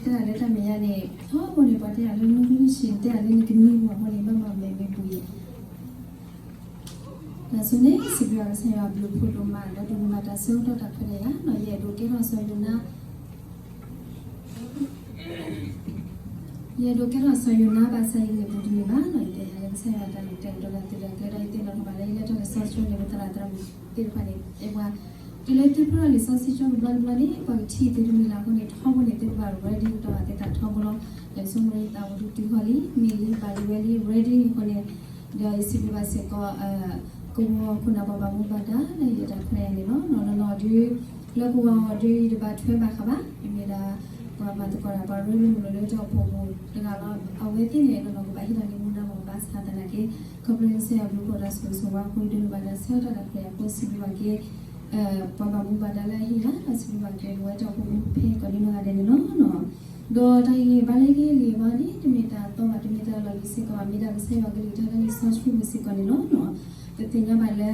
တဲဒၣ်လၢတၢ်မဲာ်ညါန့ၣ် ထီဘိန့ၣ် ပှၤတဲဒၣ်လၢ နွံနွံဆံ တဲဒၣ်လၢနကနံၤမီၢ်အဃိန့ၣ် ဘၣ်မၤမဲာ်မ့ၢ်ပူၤအံၤ တၢ်ဆိန့ၣ် စံးဘျုးကစၢ်ယွၤအဘျုးအဖှိၣ်ဒိၣ်မး ဒီးဒိးန့ၢ်ဘၣ်တၢ်ဆၢကတီၢ်တၢ်ခွဲးတၢ်ယာ်နီၤ ယအဲၣ်ဒိးကဲထီၣ်စီၤယိၤနါ ယအဲၣ်ဒိးကဲထီၣ်စီၤယိၤနါဘၣ်ဆၣ်ယဂ့ၢ်ပူၤတမ့ၢ်ဘၣ်နီၤ ယတဲယၤလၢကစၢ်ယွၤတၢ်န့ၣ် တဲာ်ကတီၤတၢ်သုးတၢ်ကျဲဒီး ယသ့ၣ်နီၣ်ထီၣ်ဘၣ်လၢယလဲၤထီၣ်လံာ်စီဆှံန့ၣ် ပသရၣ်သရၣ်မုၣ်သ့ၣ်တဖၣ်န့ၣ် အဲၣ်ပှၤ တုၤလၢသုဖျိထီၣ်လံာ်စီဆှံကၠိတဘျီတဘျီန့ၣ် ပှၤကထံၣ်သုတမံၤလၢ်အဃိန့ၣ် ထီဘိန့ၣ် သုကဘၣ် ready ကတီၤဘၣ်သုသးထီဘိလီၤ. ယဆိကမိၣ်လၢယသးအိၣ်ဒုးတုၤဃီလံ မ့ၢ်လံဘၣ်လံဝဲလံ ready အဃိန့ၣ် ဒီးယစံးဘျုးဘၣ်စ့ၢ်ကီး ကဝီၤခိၣ်နၢ်ပှၤဘၣ်မူဘၣ်ဒါ လၢယတၢ်ခွဲးတၢ်ယာ်န့ၣ်လီၤ. နီၢ်နီၢ်ဒုး လၢကဝီၤဒုးယတဘၣ်ထွဲဘၣ်ဃးဘၣ် ယမ့ၢ်ဒၣ် ပှၤမၤသကိးတၢ် ပှၤရ့လိာ်မုာ်လိာ်လၢတၢ်အိၣ်ဖှိၣ်ပူၤတဂၤလီၤ. အဝဲသ့ၣ်န့ၣ် နီၢ်နီၢ်ကဘၣ်ဟ့ၣ်လီၤန့ၢ်မူဒါမ့ၢ်ဘၣ်ဆၣ်သနာ်က့ ခီဖျိကစၢ်ယွၤဘျုးဖှိၣ်တၢ်ဆိၣ်ဂ့ၤဆိၣ်ဝါအဃိ ဒိးန့ၢ်ဘၣ်တၢ်ဆၢကတီၢ်တၢ်ခွဲးတၢ်ယာ်အဃိ စံးဘျုးဘၣ်က့ၤ ပှၤဘၣ်မူဘၣ်ဒါလၢအဟ့ၣ်လီၤ ဒီးစံးဘျုးဘၣ်က့ၤ ပဝဲတၢ်အိၣ်ဖှိၣ်ဖိဖဲကိးဒံနီၢ်ဂၤဒဲးန့ၣ်လီၤ. ဒီးတၢ်ဂ့ၢ်ဘါလၢဟ့ၣ်ဂံၢ်ဟ့ၣ်ဘါန့ၣ် တမ့ၢ်တၢ်အသီဘၣ် တမ့ၢ်တၢ်လီၢ်လံၤစ့ၢ်ကီးဘၣ် မ့ၢ်ဒၣ်ကစၢ်ယွၤကလုၢ်ကထါလၢလံာ်စီဆှံပူၤစ့ၢ်ကီးန့ၣ်လီၤ. ပသ့ၣ်ညါဘၣ်လၢ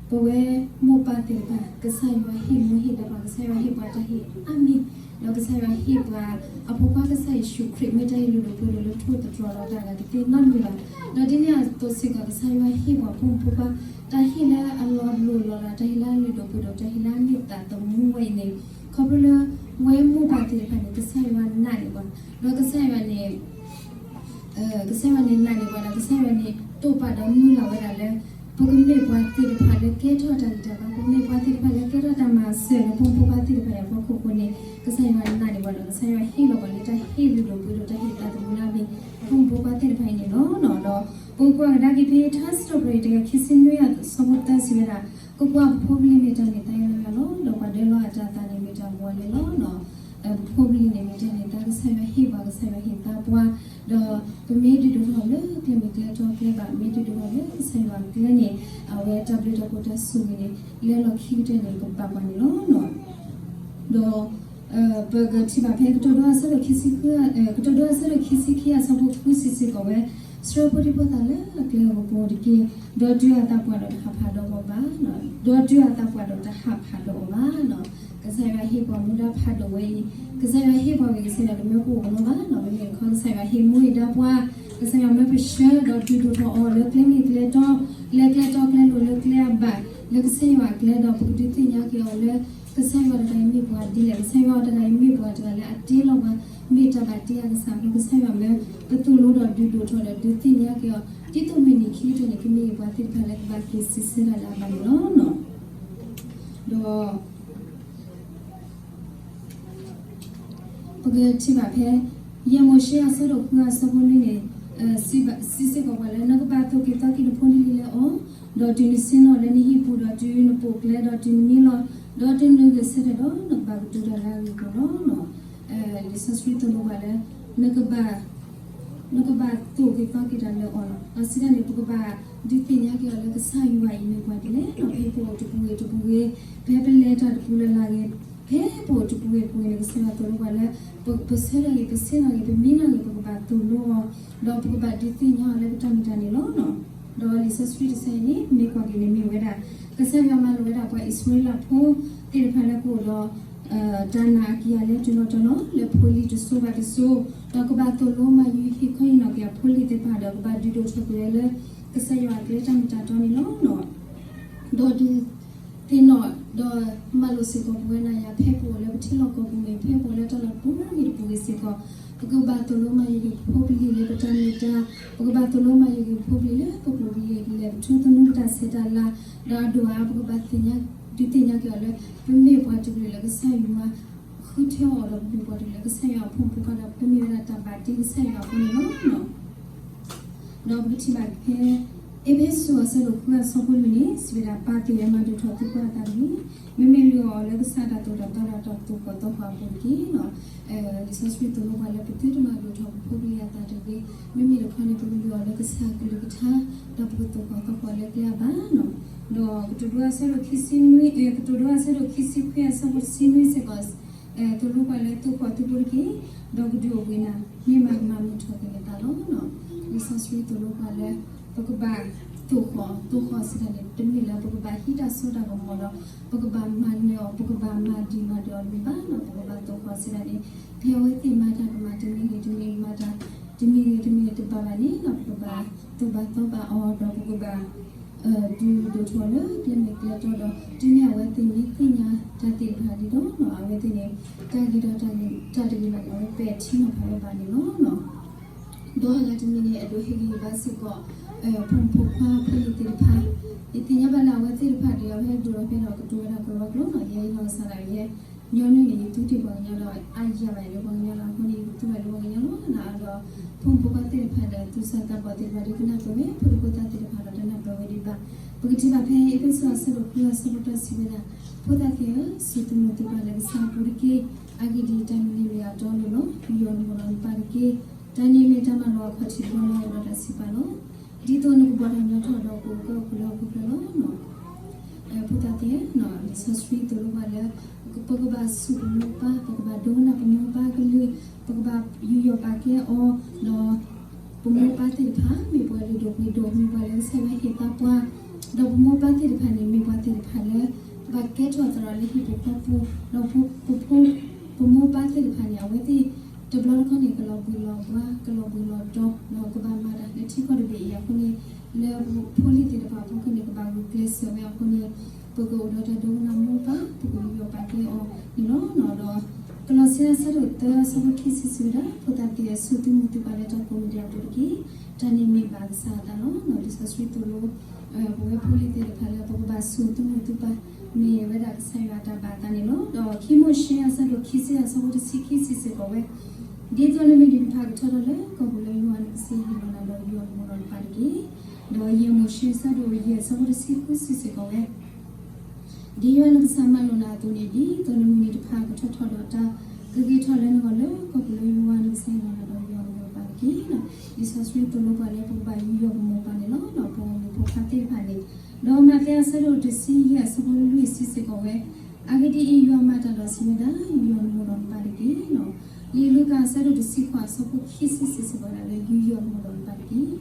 ပဝဲမိၢ်ပၢ်သ့ၣ်တဖၣ် ကစၢ်ယွၤဟ့ၣ်မူဟ့ၣ်ဒါပှၤ ကစၢ်ယွၤဟ့ၣ်ပှၤတၢ်ဟ့ၣ်အါမံၤ ဒီးကစၢ်ယွၤဟ့ၣ်ပှၤ အဖိခွါကစၢ်ယ့ၣ်ၡူးခရံာ် မ့ၢ်တၢ်ဟ့ၣ်လုၢ်ဒိၣ်ပှ့ၤဒိၣ်လၢပထိၣ်သတြီၤဒီးတၢ်ဂၤတသ့နီတမံၤဘၣ်. ဒီးဒ်န့ၣ်အသိးစ့ၢ်ကီး ကစၢ်ယွၤဟ့ၣ်ပှၤဖိမုၣ်ဖိခွါ တၢ်ဟ့ၣ်လၢအလီၤလိၢ်လီၤလး တၢ်ဟ့ၣ်လၢအလုၢ်ဒိၣ်ပှ့ၤဒိၣ် တၢ်ဟ့ၣ်လၢအမ့ၢ်သးသမူဝဲအံၤန့ၣ် ခီဖျိလၢ ဝဲမိၢ်ပၢ်သ့ၣ်တဖၣ်န့ၣ် ကစၢ်ယွၤနာ်န့ၢ်ပှၤ ဒီးကစၢ်ယွၤန့ၣ် ကစၢ်ယွၤန့ၣ်နာ်န့ၢ်ပှၤဒီး ကစၢ်ယွၤန့ၣ် တိာ်ပာ်ဒီးမုၢ်လၢ်ဝဲဒၣ်လၢ ပကမ့ၢ်ပှၤသ့ၣ်တဖၣ်လၢကဲထီၣ်တၢ်ဂံၢ်တၢ်ဘါ ပကမ့ၢ်ပှၤသ့ၣ်တဖၣ်လၢကဲထီၣ်တၢ်မၤစၢၤလၢဖိမုၣ်ဖိခွါသ့ၣ်တဖၣ်အံၤအဖီခိၣ်အဃိန့ၣ် ကစၢ်ယွၤနာ်န့ၢ်ပှၤဒီး ကစၢ်ယွၤဟ့ၣ်လီၤပှၤလၢတၢ်ဟ့ၣ်လုၢ်ဒိၣ်ပှ့ၤဒိၣ် တၢ်ဟ့ၣ်သးသမူလၢအမ့ၢ် ဖိမုၣ်ဖိခွါသ့ၣ်တဖၣ်အံၤန့ၣ်လီၤ. ဒီးပကကွၢ်ကဒါက့ၤဖဲထါစံးထီၣ်ပတြၢၤတကယၤခံဆံနွံအဆၢဖိသၢစံးဝဲဒၣ် ကကွၢ်ပဖိပလံၤမ့ၢ်တၢ်န့ၢ်သါယၤလၢယၤလီၤ. ဒီးပှၤဒၢလီၤအတၤသၣ်န့ၣ်မ့ၢ်တၢ်မူဝဲလၢလီၤ. ပဖိပလံၤန့ၣ်မ့ၢ်တၢ်န့ၢ်သါ ကစၢ်ယွၤဟ့ၣ်ပှၤ ကစၢ်ယွၤဟ့ၣ်သါပှၤ, ဒီးပမ့ၢ်ဒုးဒိၣ်ထီၣ်လၢကျဲမ့ၢ်ကျဲတီကျဲဘၣ် မ့ၢ်ဒုးဒိၣ်ထီၣ်လၢကစၢ်ယွၤကျဲန့ၣ် အဝဲတၢ်ဘျုးတၢ်ဖှိၣ်တၢ်ဆိၣ်ဂ့ၤန့ၣ် လၢလီၢ်ခံကတၢၢ်န့ၣ် ကဘၣ်ပှၤန့ၣ်လီၤ. ဒီး ပကထံၣ်ဘၣ်ဖဲကတိၤဒိအဆၢဒိၣ်ခံဆံ ကတိၤဒိအဆၢဒိၣ်ခံဆံခံအဆၢဖိဃုစံးစ့ၢ်ကီးဝဲ, ဆှၢဖိဒံဖိသၣ်လၢအကျဲအကပူၤတက့ၢ်, ဒီးတုၤအသးပှၢ်ဒီးတဟးဖးဒီးအီၤဘၣ်, ဒီးတုၤအသးပှၢ်ဒီးတဟးဖးဒီးအီၤဘၣ်. ကစၢ်ယွၤဟ့ၣ်ပှၤမူဒါဖးဒိၣ်ဝဲအံၤ, ကစၢ်ယွၤဟ့ၣ်ပှၤဝံၤကစၢ်ယွၤတမၢပအိၣ်ကနီၤဘၣ်နီၤ, မ့မ့ၢ်တခီကစၢ်ယွၤဟ့ၣ်မူဟ့ၣ်ဒါပှၤ, ကစၢ်ယွၤမၢပဆှၢဒီးဒုးဒိၣ်ထီၣ်အီၤလၢကျဲမ့ၢ်ကျဲတီ, လၢကျဲတီကျဲလိၤလၢကျဲအဘၣ်, လၢကစၢ်ယွၤအကျဲဒီးပကဒုးသ့ၣ်ညါက့ၤအီၤလၢ ကစၢ်ယွၤတဂၤအံၤမ့ၢ်ပှၤဒ်လဲၣ်, ကစၢ်ယွၤတဂၤအံၤမ့ၢ်ပှၤတဂၤလၢအတ့လီၤပှၤ, မ့ၢ်တၢ်ဘၣ်တ့အကစၢ်အဃိ ကစၢ်ယွၤမၢပသိၣ်လိဒီးဒုးဒိၣ်ထီၣ်ဒီးဒုးသ့ၣ်ညါက့ၤအီၤ, ဒ်သိးမုၢ်နံၤခံကတၢၢ်န့ၣ် ကမ့ၢ်ပှၤသ့ၣ်တဖၣ်လၢကဘၣ်က့ၤစံးဆၢတၢ်လၢအဘၣ်န့ၣ်လီၤ. ဒီး ပကထံၣ်ဘၣ်ဖဲ ယဲၢ်မိၤၡ့အဆၢဒိၣ်ဃုအဆၢဖိနွံန့ၣ် စံးစ့ၢ်ကီးပှၤလၢ နကဘၣ်သိၣ်က့ၤသီက့ၤနဖိနလံၤလၢအီၤ, ဒီးတုၤနဆ့ၣ်နီၤလၢနဟံၣ်ပူၤ, ဒီးတုၤနပိာ်ကျဲ, ဒီးတုၤနမံလီၤ, ဒီးတုၤနဂဲၤဆၢထၢၣ်ဒီး နကဘၣ်ကတိၤတၢ်လၢအဂ့ၤအကျိၤလီၤ. လံာ်စီဆှံသိၣ်လိပှၤလၢ နကဘၣ် နကဘၣ်သိၣ်က့ၤသီက့ၤတၢ်လၢအီၤလီၤ. ဒီးစံးတၢ်န့ၣ် ပကဘၣ်ဒုးသ့ၣ်ညါက့ၤအီၤလၢကစၢ်ယွၤအံၤမ့ၢ်ပှၤဒ်လဲၣ်, ဖဲပအိၣ်တပူၤဂ့ၤတပူၤဂ့ၤ, ဖဲပလဲၤတၢ်တပူၤလၢ်လၢ်ဂ့ၤ, ဖဲပအိၣ်တပူၤဂ့ၤတပူၤဂ့ၤန့ၣ် ကစၢ်ယွၤသိၣ်လိပှၤလၢ ပဆၢထၢၣ်ဂ့ၤ, ပဆ့ၣ်နီၤဂ့ၤ, ပမံနီၤဂ့ၤ ပကဘၣ်သိၣ်လိအီၤ, ဒီးပကဘၣ်ဒုးသ့ၣ်ညါအီၤလၢပတၢ်မုၢ်တၢ်န့ၣ်လီၤ. ဒီးလံာ်စီဆှံတဆၢအံၤန့ၣ် မ့ၢ်ကွၢ်က့ၤန့ၣ်မ့ၢ်ဝဲဒၣ် ကစၢ်ယွၤမၤလိာ်ဝဲဒၣ်ပှၤအံၣ်စရ့လးဖိသ့ၣ်တဖၣ်လၢကအိၣ်ဒီး တၢ်နာ်အကယၤလၢတနီၤတနီၤ လၢဖိလံၤတစိၤဘၣ်တစိၤ, ဒီးကဘၣ်သိၣ်လိမၤယုၤဟ့ၣ်ခီဟ့ၣ်နီၤက့ၤအဖိလံၤသ့ၣ်တဖၣ်ဒီး ကဘၣ်ဒုးဒိၣ်ထီၣ်က့ၤဝဲလၢ ကစၢ်ယွၤအကျဲတၢ်မ့ၢ်တၢ်တီန့ၣ်လီၤ. ဒီးဒုးသ့ၣ်နီၣ် ဒီးမၤလိာ်စ့ၢ်ကီးပဝဲနၤယၤ ဖဲပအိၣ်လၢပထံလီၢ်ကီၢ်ပူၤမ့ၢ် ဖဲပအိၣ်လၢတၢ်လီၢ်တပူၤဂ့ၤတပူၤဂ့ၤစ့ၢ်ကီး, ပကဘၣ်သိၣ်လိမၤယုၤက့ၤပဖိပလံၤလၢပတၢ်မ့ၢ်တၢ်, ပကဘၣ်သိၣ်လိမၤယုၤက့ၤပဖိပလံၤလၢပကျိာ်ပယံၤ လၢပထူသနူပတၢ်ဆဲးတၢ်လၤ, ဒီးအဒိၣ်အါ ပကဘၣ်သ့ၣ်ညါ ဒုးသ့ၣ်ညါက့ၤအီၤလၢ ပမ့ၢ်ပှၤတကလုာ်လၢကစၢ်ယွၤ ဃုထၢအီၤဒီး ပမ့ၢ်ပှၤတကလုာ်လၢကစၢ်ယွၤအဖိမုၣ်ဖိခွါဒီး ပမ့ၢ်ဝဲဒၣ်တၢ်ဘၣ်တ့ကစၢ်ယွၤအဃိန့ၣ်လီၤ. ဒီးပကထံၣ်ဘၣ်ဖဲ အ့းဖ့းစူးအဆၢဒိၣ်ဃုအဆၢဖိလွံၢ်န့ၣ် စံးဝဲဒၣ် ပၢ်သ့ၣ်ဧၢ မၤဒိၣ်ထီၣ်သုပှၤအသးတဂ့ၤ, မ့မ့ၢ်လုၢ်အီၣ်အီၤလၢကစၢ်တၢ်သိၣ်တၢ်သီဒီးတၢ်သူၣ်ဖှီၣ်သီဖှီၣ်အပူၤတက့ၢ်. လံာ်စီဆှံသိၣ်လိပှၤလၢပသုတမၤဒိၣ်ထီၣ်ပဖိပလံၤအသးတဂ့ၤ, မ့မ့ၢ်တခီန့ၣ် ပကလုၢ်အီၤလၢကစၢ်အကလုၢ်ကထါ ဒီးပကသူၣ်ဖှီၣ်သီဖှီၣ်လၢကျဲအဘၣ်န့ၣ်လီၤ. ဒီးကတိၤဒိအဆၢဒိၣ်ခံဆံနွံ, ကတိၤဒိအဆၢဒိၣ်ခံဆံခွံအဆၢဖိတဆံနွံစ့ၢ်ကီး သိၣ်လိပှၤလၢ သူၣ်ဖှီၣ်သုဖိတက့ၢ်, ဒီးကဒုးအိၣ်ဘှံးနၤ, မ့ၢ်မၤကမၣ်မုာ်ထီၣ်က့ၤနသးလီၤ. လံာ်စီဆှံသိၣ်လိပှၤလၢ ပကဘၣ် သိၣ်ဃီၣ်, သိၣ်ဃီၣ်စံးတၢ်န့ၣ် တမ့ၢ်လၢပကဘၣ်ဟံးတၢ်စိတၢ်ကမီၤဒီး ပကဘၣ်မၤနၢၤအီၤ, ပကဘၣ်မၤဒံးမၤဒၢးအီၤတမ့ၢ်ဘၣ်နီၤ. ပကဘၣ်သိၣ်ဃီၣ်စံးတၢ်န့ၣ် ဖဲအဝဲသ့ၣ်မၤတၢ်ကမၣ်တမံၤဂ့ၤတမံၤမၤတၢ် တမံၤဂ့ၤတမံၤတဘၣ်ဘၣ်န့ၣ်နီၤ ပကဘၣ်သိၣ်ဘၣ်သီဘၣ်အီၤဒီးပကဘၣ် ဒုးဒိၣ်ထီၣ်လၢကျဲမ့ၢ်ကျဲတီဒီး တုၤမ့ၢ်အဝဲသ့ၣ်န့ၣ်သ့ၣ်ညါတၢ်သ့ၣ်တဖၣ်ဒ်သိးနီၤ အဝဲသ့ၣ်န့ၣ် တၢ်ဂ့ၤဒီးတၢ်တဂ့ၤဘၣ်န့ၣ် အဝဲပဲာ်ထံနီၤဖးဝဲဘၣ်န့ၣ်လီၤ. ဒီးအဂၤတမံၤန့ၣ် အဒိးဟ့ၣ်ဂံၢ်ဘါစ့ၢ်ကီး ဖိမုၣ်ဖိခွါဖိလံၤသ့ၣ်တဖၣ် ယသ့ၣ်ညါဘၣ်လၢအဝဲသ့ၣ်တဖၣ်ဒီး အဝဲဒိၣ်ထီၣ်ဖဲဒီးကတိၤဝဲဒၣ်ကလီကလီနီၤ ယဲအံၤနီၢ်ကစၢ်ဒၣ်ယဲ ညီနုၢ်န့ၣ် ယသူတ့ၢ်ပှၤကညီဒီး အါယၤဘၣ်ယၤလၢပှၤကညီလီၤ. အဃိန့ၣ် ယကသူဘၣ်လၢပှၤကညီလီၤ. ဒီး ဖိမုၣ်ဖိခွါသ့ၣ်တဖၣ်ဒီး သူၣ်စၢ်သးဘီၣ်သ့ၣ်တဖၣ်ဒီး ကနၢ်ပၢၢ်ဝဲ ဖိဒိၣ်ဖိသၣ်သ့ၣ်တဖၣ်ဒီး တနၢ်ပၢၢ်ဝဲဒံးဘၣ်. ပကထံၣ်ဘၣ်ဖဲ အ့းဖ့းစူးအဆၢဒိၣ်ဃုအဆၢဖိတၢစံးဝဲဒၣ်, ဖိသၣ်သ့ၣ်ဧၢ, စူၢ်သုမုၢ်သုပၢ်လၢကစၢ်အပူၤတက့ၢ်. အဂ့ၢ်ဒ်အံၤ, တၢ်မနုၤမ့ၢ်အတီအလိၤလီၤ. ယူးယီၣ်နမိၢ်ဒီးနပၢ်တက့ၢ်. တၢ်န့ၣ်မ့ၢ်တၢ်မၤလိာ်အခီၣ်ထံးတဘီလၢအအိၣ်ဒီးတၢ်စံးပာ်လီၤ. ဒ်သိးနကဘီၣ်တၢ်ညီထီၣ်ဒီးကအိၣ်ကဲအီၤလၢဟီၣ်ခိၣ်ချၢလီၤ. ဖိသၣ်သ့ၣ်ဧၢ, လံာ်စီဆှံသိၣ်လိပှၤလၢ ပကဘၣ်စူၢ်ပမိၢ်ပၢ်, ပကဘၣ်ဒိကနၣ်ပမိၢ်ပၢ်ကလုၢ်, ပကဘၣ်ယူးယီၣ်ပာ်ကဲအီၤ, ဒီးပမိၢ်ပၢ်သ့ၣ်တဖၣ် မ့ၢ်ပှၤလုၢ်ဒိၣ်ပှ့ၤဒိၣ်, မ့ၢ်ပှၤလၢကစၢ်ယွၤဟ့ၣ်သါပှၤ, ဒီးပမိၢ်ပၢ်သ့ၣ်တဖၣ်န့ၣ် မ့ၢ်ပှၤသ့ၣ်တဖၣ်လၢ ဘၣ်ကဲထီၣ်သရၣ်လၢဟံၣ်ဖိဃီဖိ, ဒီးပဖိ ပမိၢ်ပၢ်သ့ၣ်တဖၣ်န့ၣ် အဝဲသ့ၣ်တဘျီတခီၣ်န့ၣ် ကလီၤဘှံးလီၤဘှါ, ကလီၤဘှံးလီၤတီၤ, ဒီးကဘၣ်မၤတၢ်လၢထံကီၢ်တဘ့ၣ်အံၤအဃိန့ၣ် လၢဖိလံၤသ့ၣ်တဖၣ်အဖီခိၣ်န့ၣ် ကဘၣ်ဂုာ်ကျဲးစၢးဝဲအဃိန့ၣ် ပကအိၣ်ဒီးတၢ်ဒိကနၣ်မိၢ်ပၢ်, ပကယူးယီၣ်ပာ်ကဲအီၤန့ၣ်လီၤ. ဒီးကလီးစဲအဆၢဒိၣ်သၢအဆၢဖိခံဆံစံးဝဲဒၣ်, ဖိသၣ်သ့ၣ်ဧၢ, စူၢ်သုမုၢ်သုပၢ်လၢတၢ်ကိးမံၤဒဲးအပူၤတက့ၢ်. တၢ်န့ၣ်မ့ၢ်ဘၣ်ကစၢ်အသးလီၤ. လံာ်စီဆှံသိၣ်လိ ပဝဲဖိလံၤသ့ၣ်တဖၣ်လၢပကဘၣ်စူၢ်သုမုၢ်သုပၢ် မ့ၢ်ဝဲဒၣ်ကစၢ်ယွၤအတၢ်ဘၣ်အသးန့ၣ်လီၤ. ဒီးခံမိၤၡ့အဆၢဒိၣ်ခံဆံအဆၢဖိတဆံခံစံးစ့ၢ်ကီးဝဲ, ဒ်သိးနမ့ၢ်ဒံးတဖၣ်ကထီထီၣ်လၢကီၢ်ပူၤလၢယွၤနကစၢ်ဟ့ၣ်လီၤနၤဒီးယူးယီၣ်နမိၢ်ဒီးနပၢ်တက့ၢ်. ဒီးယဲၢ်မိၤၡ့အဆၢဒိၣ်ယဲၢ်အဆၢဖိတဆံဃုစံးစ့ၢ်ကီးဝဲ ဒ်ယွၤနကစၢ်မၤလိာ်နၤအသိးန့ၣ် ဒ်သိးနမုၢ်နံၤတဖၣ်ကထီထီၣ်ဒီးတၢ်ကဂ့ၤထီၣ်လၢနဂီၢ်လၢ ကီၢ်ပူၤလၢယွၤနကစၢ်ဟ့ၣ်လီၤနၤဒီးယူးယီၣ်နမိၢ်နပၢ်တက့ၢ်. လံာ်စီဆှံသိၣ်လိပှၤလၢပကဘၣ်ယူးယီၣ်ပမိၢ်ပၢ်န့ၣ်လီၤ. ဒီးပမိၢ်ဖိခွါသ့ၣ်တဖၣ်န့ၣ် ဒီးမးသဲအဆၢဒိၣ်တဆံယဲၢ်အဆၢဖိလွံၢ်စံးစ့ၢ်ကီးဝဲ, အဂ့ၢ်ဒ်အံၤ, ယွၤမၤတၢ်ဒီးစံးဝဲဒၣ်, ယူးယီၣ်နမိၢ်ဒီးနပၢ်တက့ၢ်. လံာ်လူၤကၣ်အဆၢဒိၣ်တဆံဃိးအဆၢဖိခံဆံစံးစ့ၢ်ကီးဝဲဒၣ်လၢ ယူးယီၣ်နမိၢ်ဒီးနပၢ်တက့ၢ်.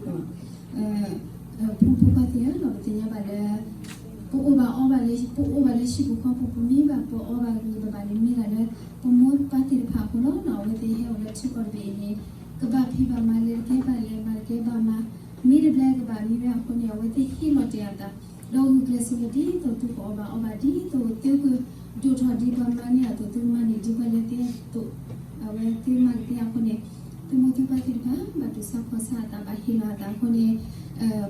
ဖိမုၣ်ဖိခွါသ့ၣ်ဧၢ, ပသ့ၣ်ညါဘၣ်လၢ ပအိၣ်ဘၣ်အီဘၣ်လၢ ပအိၣ်ဘၣ်လၢဟံၣ်ပူၤဃီပူၤ ပမ့ၢ်ဘၣ်ပအီဘၣ်ဂ့ၤဘၣ်ဘၣ်န့ၣ် မ့ၢ်ဒၣ်လၢ ပမိၢ်ပၢ်သ့ၣ်တဖၣ်အဃိလီၤ. အဝဲသ့ၣ်ဟဲအိၣ်လၢထံကီၢ်တဘ့ၣ်အံၤန့ၣ် ကဘၣ်ဖံးဘၣ်မၤ လဲၤတကဲဘၣ်လဲၤ မၤတကဲဘၣ်မၤ မ့ၢ်တဘျီကဘၣ်မံဝဲအဃိန့ၣ် အဝဲသ့ၣ်ဟ့ၣ်လီၤတဲာ်အသး ဒီးဂုာ်ကျဲးစၢးဝဲဒ်သိးသုကအီၣ်ဘၣ်အီဘၣ် ဒ်သိးသုကဒိၣ်ထီၣ်ဒ်ပှၤမၤန့ၢ်အသိး သုမၤန့ၢ်ဒ်ပှၤလဲၤသ့အသိး အဝဲသ့ၣ်မၤကသ့အဃိန့ၣ် သုမိၢ်သုပၢ်သ့ၣ်တဖၣ် ဘၣ်တူၢ်ဆါခီၣ်ဆါအသး ဘၣ်ဟ့ၣ်လီၤအသးအဃိန့ၣ်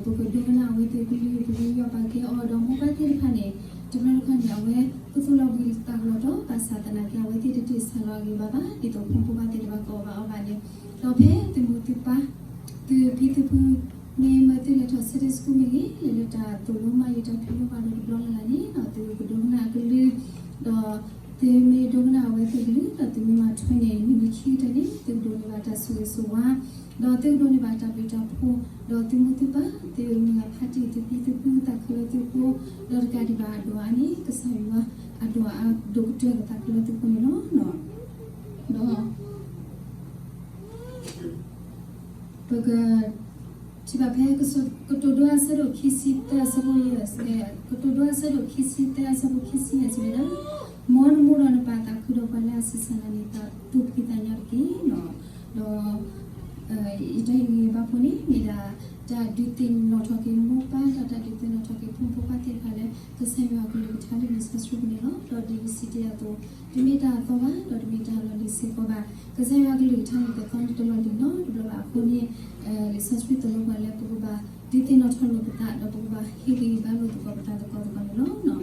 ပကဒိကနၣ်အဝဲသ့ၣ်ကလုၢ် ပကယူးယီၣ်ပာ်ကဲအီၤ ဒီးမိၢ်ပၢ်သ့ၣ်တဖၣ်န့ၣ် တဘျီတခီၣ်န့ၣ် အဝဲကသူၣ်လီၤဘှံးသးလီၤတီၤ ဘၣ်ဆၣ်သနာ်က့ အဝဲသ့ၣ်တတ့ၢ်ဆါလီၤအဂ့ၢ်ဘၣ်ဘၣ် ဒ်သိးဖိမုၣ်ဖိခွါသ့ၣ်တဖၣ်ကအီၣ်ဘၣ်အီဘၣ်န့ၣ် ဒီးဖဲသုမိၢ်သုပၢ် သုဖံသုဖု မ့ၢ်မၢသုလဲၤထီၣ် Sunday School မ့ၢ်ဂ့ၤ လဲၤလၢတၢ်သိၣ်လိမၤယုၤတၢ်ဖံးလိမၤဒိးတဘျီလၢ်လၢ်န့ၣ် သုကဒိကနၣ်အကလုၢ် ဒီးသုမ့ၢ်ဒိကနၣ်အဝဲသ့ၣ်ကလုၢ် ဒီးသုမ့ၢ်မၤထွဲန့ၣ် မုၢ်နံၤခံကတၢၢ်န့ၣ် သုကဒိးန့ၢ်ဘၣ်တၢ်ဆိၣ်ဂ့ၤဆိၣ်ဝါ ဒီးသုကဒိးန့ၢ်ဘၣ်တၢ်ဘျုးတၢ်ဖှိၣ် ဒီးသုမိၢ်သုပၢ် သုမုၢ်ဂၤဖးတံၢ် သုဖံသုဖု သးခုလၢသုဃိ ဒီးတကးဒံးဘၣ်အဒိၣ်အါန့ၣ် ကစၢ်ယွၤအဒိၣ်အါဒိၣ်ကတၢၢ်ကသးခုလၢသုဃိန့ၣ်လီၤ. ဒီး ပကထံၣ်ဘၣ်ဖဲ ကတိၤဒိအဆၢဒိၣ်ခံဆံသၢအဆၢဖိ ကတိၤဒိအဆၢဒိၣ်ခံဆံသၢအဆၢဖိခံဆံယဲၢ်စံးဝဲဒၣ်, မ်နမိၢ်ဒီးနပၢ်သးခုဒီးပှၤလၢအဆံးစၢ်နၤန့ၣ် သူၣ်ဖှံသးညီတက့ၢ်. ဒီး ယတၢ်ဟ့ၣ်ဂံၢ်ဟ့ၣ်ဘါဖိန့ၣ် မ့ၢ်ဒၣ် တၢ်ဒုးသ့ၣ်နီၣ်ထီၣ်က့ၤမိၢ်ပၢ် ဒီးတၢ်ဒုးသ့ၣ်နီၣ်ထီၣ်က့ၤဖိမုၣ်ဖိခွါသ့ၣ်တဖၣ်လၢ ကစၢ်ယွၤအကလုၢ်ကထါလၢလံာ်စီဆှံပူၤန့ၣ်လီၤ. ဒီးဒ်ပစံးတ့ၢ်အသိး တမ့ၢ်တၢ်အသီဘၣ် ဒီးတမ့ၢ်တၢ်လီၢ်လံၤစ့ၢ်ကီးဘၣ်. ကစၢ်ယွၤအကလုၢ်ကထါန့ၣ် တသီန့ၣ်တလီၢ်လံၤနီတဘျီဘၣ်အဃိန့ၣ် လံာ်စီဆှံသိၣ်လိပှၤလၢပကဘၣ်ဒုးသ့ၣ်နီၣ်ထီၣ်လိာ်ပသး ဒီးပကဘၣ်ဟ့ၣ်ဂံၢ်ဟ့ၣ်ဘါလိာ်သကိးပသးသကိးသကိးန့ၣ်လီၤ.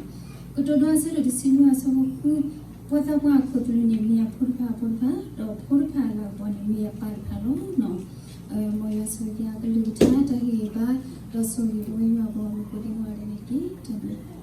ကတိၤဒိအဆၢဒိၣ်တဆံနွံအဆၢဖိဃု, ပှၤသးပှၢ်အခိၣ်သလုးန့ၣ် မ့ၢ်အဖိတဖၣ်အဖိတဖၣ်, ဒီးဖိတဖၣ်အလၤကပီၤန့ၣ် မ့ၢ်အပၢ်တဖၣ်လီၤ. မ်ယွၤဆိၣ်ဂ့ၤက့ၤအကလုၢ်ကထါတၢ်ဟ့ၣ်ဂံၢ်ဟ့ၣ်ဘါ ဒီးဆိၣ်ဂ့ၤပဝဲယွၤအပှၤဂီၢ်မုၢ်ကိးဒံနီၢ်ဂၤဒဲးန့ၣ်တက့ၢ်. တၢ်ဘျုး